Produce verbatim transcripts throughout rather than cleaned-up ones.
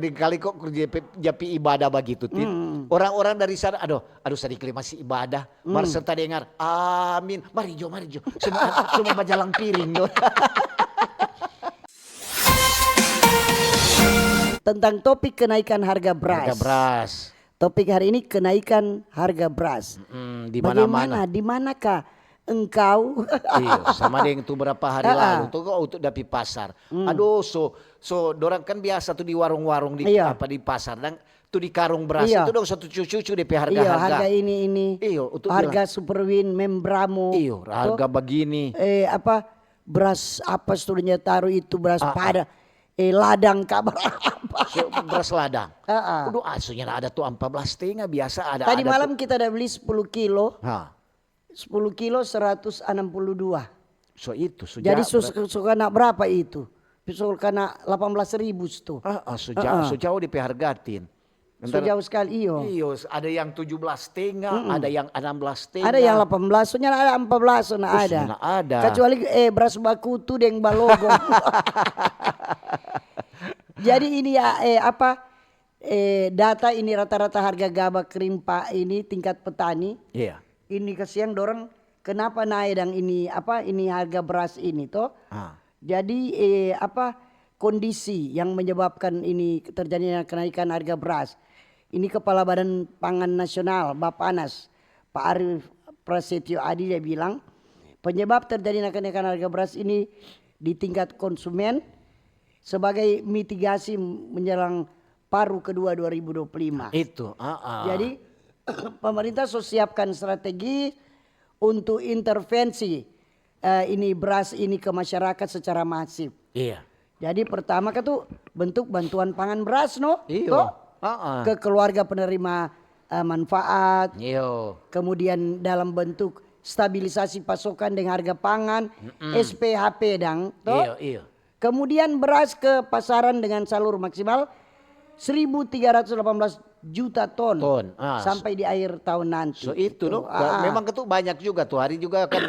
Deng kali ko ja pi, ja pi ibadah bagitu, Tin. Orang-orang dari sana, aduh, aduh, sadiki lei masi ibadah. Mar serta dengar, "Amin." Mari jo, mari jo. Semua, semua bajalang piring do. Tentang topik kenaikan harga beras. Harga beras. Topik hari ini kenaikan harga beras. Mm, di mana-mana. Bagaimana, di manakah engkau? Iyo, sama deng tu berapa hari lalu tu, kau untuk da pi pasar. Aduh, so, so dorang kan biasa tu di warung-warung di, apa, di pasar, dang tu di karung beras itu dong satu cucu-cucu de pe harga-harga. Iyo, harga ini, ini. Iyo, untuk harga Superwin, Membramo. Iyo, harga bagini. Eh, apa, beras apa, sebenarnya taruh itu beras pada, eh, ladang kabar apa? So, beras ladang. Aduh, aslinya ada tu ampa belas stenga, biasa ada. Tadi malam kita ada beli sepuluh kilo. Ha. Sepuluh kilo seratus enam puluh dua. So itu, so. Jadi so, so kena berapa itu? So kena delapan belas ribu tu. Ah, ah, so jauh, so jauh de pe harga, Tin. So jauh sekali, iyo. Iyo, ada yang tujuh belas stenga, ada yang enam belas stenga. Ada yang delapan belas, so nyanda ada empat belas, so nyanda ada. Kecuali, eh, beras bakutu deng balogo. Jadi ini ya, eh, apa, eh, data ini rata-rata harga gabah kering pa ini tingkat petani. Iya. Ini kasiang dorang kenapa nae dang ini, apa, ini harga beras ini to. Ah. Jadi, eh, apa, kondisi yang menyebabkan ini terjadinya kenaikan harga beras. Ini Kepala Badan Pangan Nasional, Bapanas, Pak Arief Prasetyo Adi, dia bilang, penyebab terjadinya kenaikan harga beras ini di tingkat konsumen sebagai mitigasi menjelang paruh kedua dua ribu dua puluh lima. Itu, ah, ah. Jadi, pemerintah so siapkan strategi untuk intervensi, eh, ini beras ini ke masyarakat secara masif. Iya. Jadi pertama kan tu bentuk bantuan pangan beras, no? Iyo. To? Ah, ah. Ke keluarga penerima, eh, manfaat. Iyo. Kemudian dalam bentuk stabilisasi pasokan deng harga pangan, S P H P dang, to? Iyo, iyo. Kemudian beras ke pasaran dengan salur maksimal seribu tiga ratus delapan belas juta ton. Ton, ah, sampai di akhir tahun nanti. So itu, gitu. No? Ah. Memang itu banyak juga tu. Hari juga kan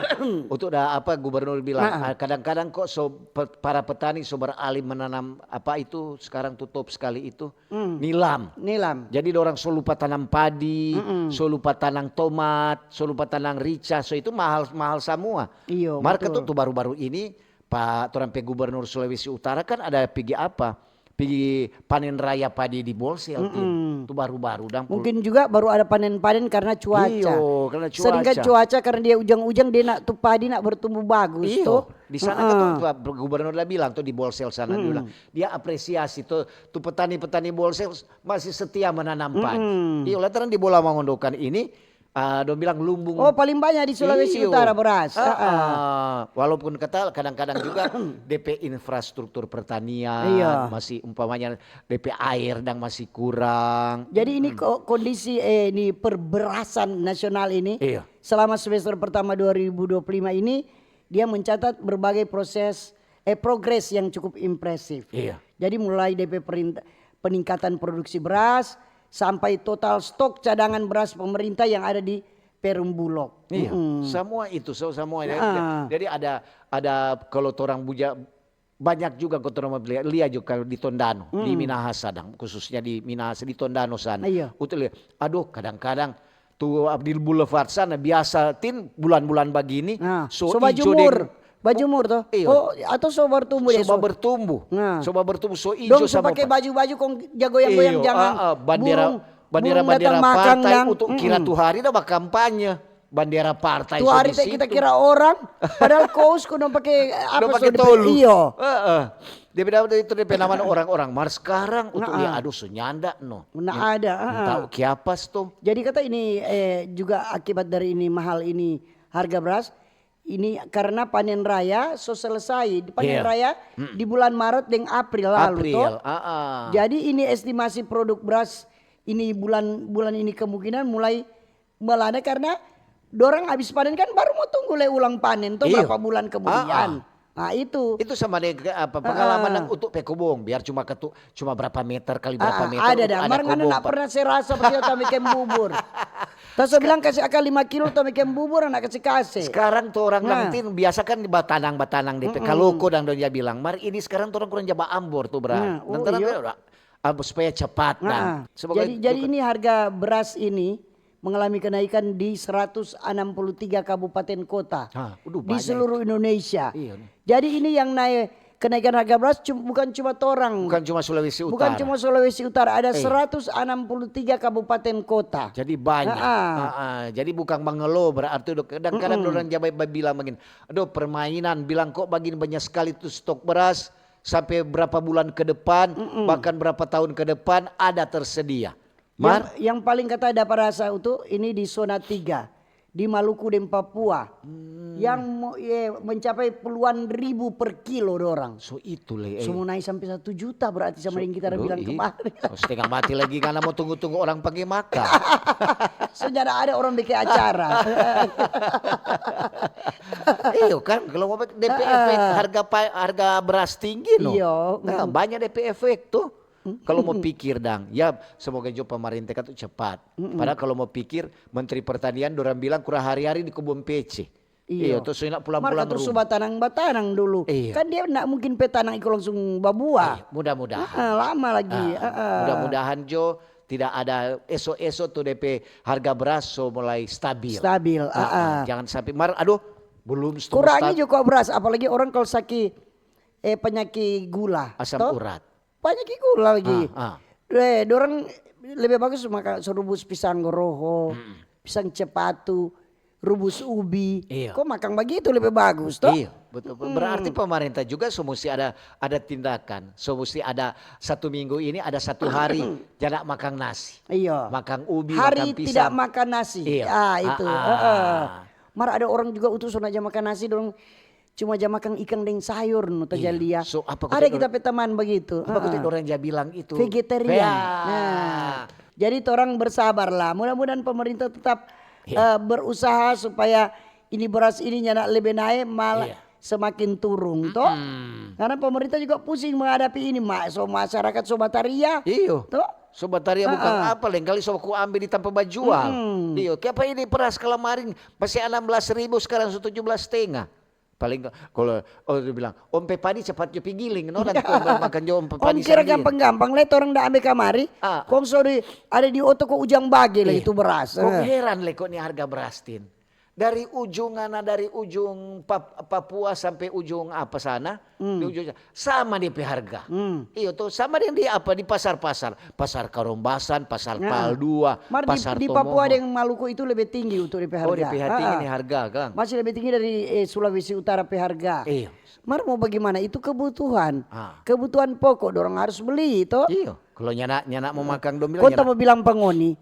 untuk da apa gubernur bilang, ah, kadang-kadang kok so pe-, para petani so beralih menanam apa itu sekarang tu top sekali itu, nilam. Nilam. Jadi dorang so lupa tanam padi, so lupa tanam tomat, so lupa tanam rica, so itu mahal, mahal samua. Iyo, mar betul. Mar katu tu baru-baru ini pa torang pe gubernur Sulawesi Utara kan ada pigi apa? Pigi panen raya padi di Bolsel, Tin. Tu baru-baru dang. Mungkin juga baru ada panen-panen karena cuaca. Iyo, karena cuaca. Sedangkan cuaca karena dia ujang-ujang, dia nak tu padi nak bertumbuh bagus, to. Di sana kan tu gubernur da bilang tu di Bolsel sana, dia bilang, dia apresiasi tu, tu petani-petani Bolsel masih setia menanam padi. Iyo, lantaran di Bola Mangondokan ini, ah, dong bilang lumbung. Oh, paling banyak di Sulawesi Utara beras. Iyo. Ah, ah. Walaupun kata kadang-kadang juga de pe infrastruktur pertanian masih umpamanya de pe air dang masih kurang. Jadi ini ko-, kondisi, eh, ini perberasan nasional ini selama semester pertama dua ribu dua puluh lima ini dia mencatat berbagai proses, eh, progres yang cukup impresif. Iya. Jadi mulai de pe perint-, peningkatan produksi beras sampai total stok cadangan beras pemerintah yang ada di Perum Bulog. Iya, semua itu, so-, semua. Jadi ada, ada kalau torang buja, banyak juga kong torang lia, lia juga di Tondano, di Minahasa dang, khususnya di Minahasa, di Tondano sana. Iya. Utu lia, aduh, kadang-kadang tu di boulevard sana biasa, Tin, bulan-bulan bagini, so ijo deng bajumur to? Iyo. Oh, atau so bertumbuh deng so bertumbuh. So bertumbuh, so ijo. Dong so pake baju-baju kong jagoyang-goyang jangan. Bandera, bandera partai untuk kira tu hari da bakampanye. Bandera partai so di situ. Tu hari te kita kira orang, padahal kous kong dong pake apa? Dong pake tolu. Iyo. Dia pe nama itu, dia pe nama orang-orang. Mar skarang untuk lia, aduh, so nyanda no. Nda ada. Tau kiapas to. Jadi kata ini, eh, juga akibat dari ini mahal ini harga beras, ini karena panen raya so selesai. Panen raya di bulan Maret deng April lalu to. April, ah, ah. Jadi ini estimasi produk beras ini bulan, bulan ini kemungkinan mulai melanda karena dorang abis panen kan baru mo tunggu lei ulang panen to, berapa bulan kemudian. Ah, ah. Nah, itu. Itu sama deng apa, pengalaman yang untuk pe kobong, biar cuma ketu-, cuma berapa meter kali berapa meter ada untuk dah, ada mar ngana kobong, nda pernah se rasa pas kita tau bikin bubur. Terus bilang kasi akang lima kilo tau bikin bubur, nda kasi-kasi. Sekarang tu orang nanti biasa kan batanang-batanang di pe kaloko dang dong ja bilang, mar ini sekarang tu orang kurang ja ba ambor tu, bra. Nah, oh, iya. Ah, supaya cepat, nah. Jadi, jadi ini harga beras ini mengalami kenaikan di seratus enam puluh tiga kabupaten kota di seluruh Indonesia. Jadi ini yang naik, kenaikan harga beras bukan cuma torang. Bukan cuma Sulawesi Utara. Bukan cuma Sulawesi Utara, ada seratus enam puluh tiga kabupaten kota. Jadi banyak. Jadi bukan mangelo berarti. Kadang-kadang orang ja babilang bagini, aduh, permainan, bilang kok bagini banyak sekali tu stok beras, sampe berapa bulan ke depan, bahkan berapa tahun ke depan ada tersedia. Mar? Yang, yang paling kata dapa rasa itu ini di zona tiga, di Maluku deng Papua, yang mo-, ye, mencapai puluhan ribu per kilo dorang. So itu le, eh. So mo naik sampe satu juta berarti sama deng kita ada bilang kemarin. Oh, setengah mati lagi karena mo tunggu-tunggu orang pagi makan. So nyanda ada orang bikin acara. Iyo kan, kalau mo depe efek harga pa-, harga beras tinggi no. Iyo. Nah, banyak depe efek tuh. Kalau mo pikir dang, ya semoga jo pemerintah kan tu cepat. Padahal kalau mo pikir, Menteri Pertanian dorang bilang kurang hari-hari di kebun pece. Iyo, tu so nyanda pulang-pulang rumah. Mar katu so batanang-batanang dulu. Kan dia ndak mungkin pe tanang iko langsung babua. Mudah-mudahan. Lama lagi. Mudah-mudahan jo tidak ada eso-eso tu depe harga beras so mulai stabil. Stabil. Jangan sampe mar, aduh, belum. Kurangi jo kwa beras, apalagi orang kalau saki, eh, penyaki gula. Asam urat. Banyak gula lagi. Eh, dorang lebe bagus maka so rubus pisang goroho, pisang cepatu, rubus ubi. Ko makang bagitu lebe bagus to. Iyo, betul. Berarti pemerintah juga so musti ada, ada tindakan. So musti ada satu minggu ini ada satu hari nyanda makang nasi. Iyo. Makang ubi, makang pisang. Hari tidak makan nasi. Iyo. Ah, itu. Mar ada orang juga utu so ndak ja makan nasi, dorang cuma ja makang ikang deng sayor no taja lia. So, apa ada kita pe teman bagitu. Apa kote dorang ja bilang itu? Vegetarian. Nah, jadi torang bersabar lah. Mudah-mudahan pemerintah tetap, eh, berusaha supaya ini beras ini nyanda lebe nae, malah semakin turung to. Karena pemerintah juga pusing menghadapi ini, ma-, so masyarakat so bataria. Iyo. To? So bataria bukan apa, leng kali so ku ambe di tampa bajual. Iyo, kiapa ini beras kalamaring masih enam belas ribu, sekarang so tujuh belas setengah. Paling ka-, kalo, oh, dia bilang, "Om pe padi capat jo pi giling, no, nanti kong makan jo om pe padi." Om kira gampang-gampang le, torang da ambe kamari, kong so di, ada di oto ko ujang bage lagi tu beras. Kong heran le ko ni harga beras, Tin. Dari ujung ngana, dari ujung Pap-, Papua sampe ujung apa sana, di ujung sa-, sama dia pe harga. Iyo to, sama deng di apa, di pasar-pasar. Pasar Karombasan, Pasar Pal dua, Pasar Tomohon. Mar di, di Papua deng Maluku itu lebe tinggi untuk dia pe harga. Oh, dia pe tinggi ni harga, kang. Masih lebe tinggi dari, eh, Sulawesi Utara pe harga. Iyo. Mar mo bagimana? Itu kebutuhan. Kebutuhan pokok dorang harus beli, to? Iyo. Kalo nyanda, nyanda mo makang, dong bilang nyanda. Kong ta mo bilang pa ngoni,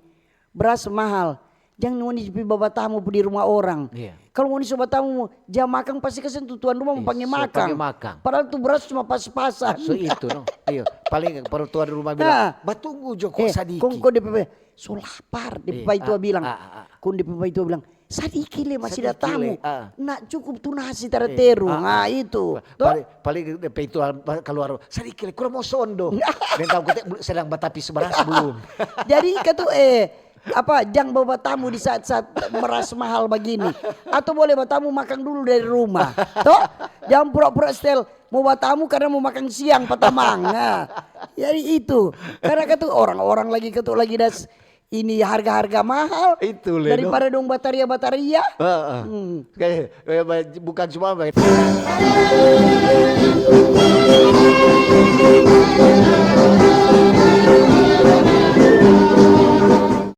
beras mahal. Jang ngoni pi babatamu di rumah orang. Iya. Kalo ngoni so batamu, ja makang, pasti kasiang tu tuan rumah mo pangge makang. Padahal tu beras cuma pas-pasan. So itu no. Iyo. Paling baru tuan rumah bilang, "Batunggu jo ko sadiki." Kong, kong depe, so lapar, depe paitua bilang. Kong depe paitua bilang, "Sadiki le masi da tamu. Nda cukup tu nasi tara teru." Nah, itu. Paling, paling depe itu kaluar, "Sadiki le, kurang mo sondo." Deng tau kote sedang batapis beras belum. Jadi katu, eh, apa, jang bawa tamu di saat-saat beras mahal bagini. Atau boleh bawa tamu makang dulu dari rumah. To? Jang pura-pura setel mo bawa tamu karena mo makang siang pa tamang. Nah, jadi itu. Karena katu orang-orang lagi, katu lagi das ini harga-harga mahal. Itu le, no? Daripada dong bataria-bataria. Heeh. Bukan cuma